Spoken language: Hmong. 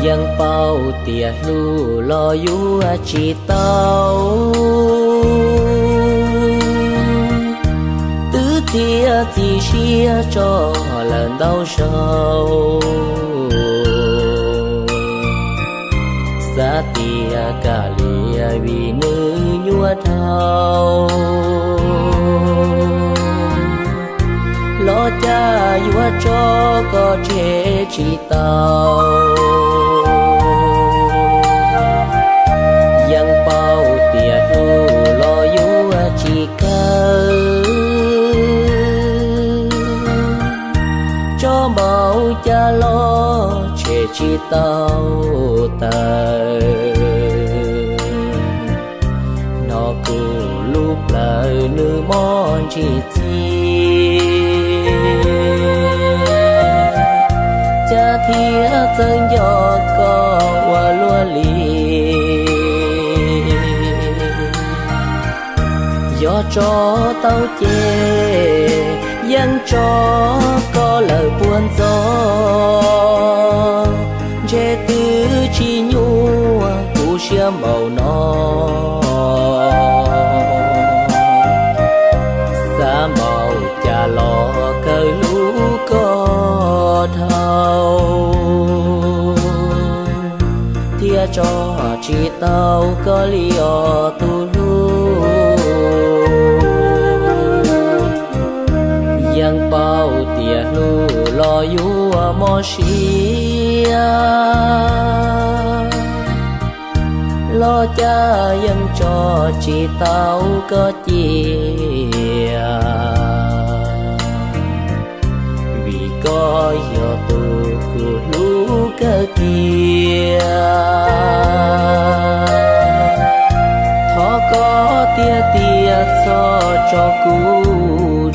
Yeej paub tias hlub los yuav tsis tau, twb txiav txim siab tso lawm ntau zaus. Xav tias kam liam vim nws nyuaj dhau, los cas yuav tso koj tseg tsis tau. Yeej paub tias hlub los yuav tsis kaw, tso npaum cas los tshem tsis tau taws. Hnov kuv lub plawv nws mob ntsig txias, cas thiaj txawj nco koj ua luaj li. Yog tso tau ces yeej tso koj lawm puag ntxov, ntshe twb tsis nyuaj kuv siab npaum no. Xav npaum cas los kawg hlub koj dhau, thiaj tso tsis tau koj li os tus hlub. Yeej paub tias hlub los yuav mob siab, los cas yeej tso tsis tau koj cia, vim koj yog tus kuv hlub kawg kiag. Thov koj tiag tiag txhob tso kuv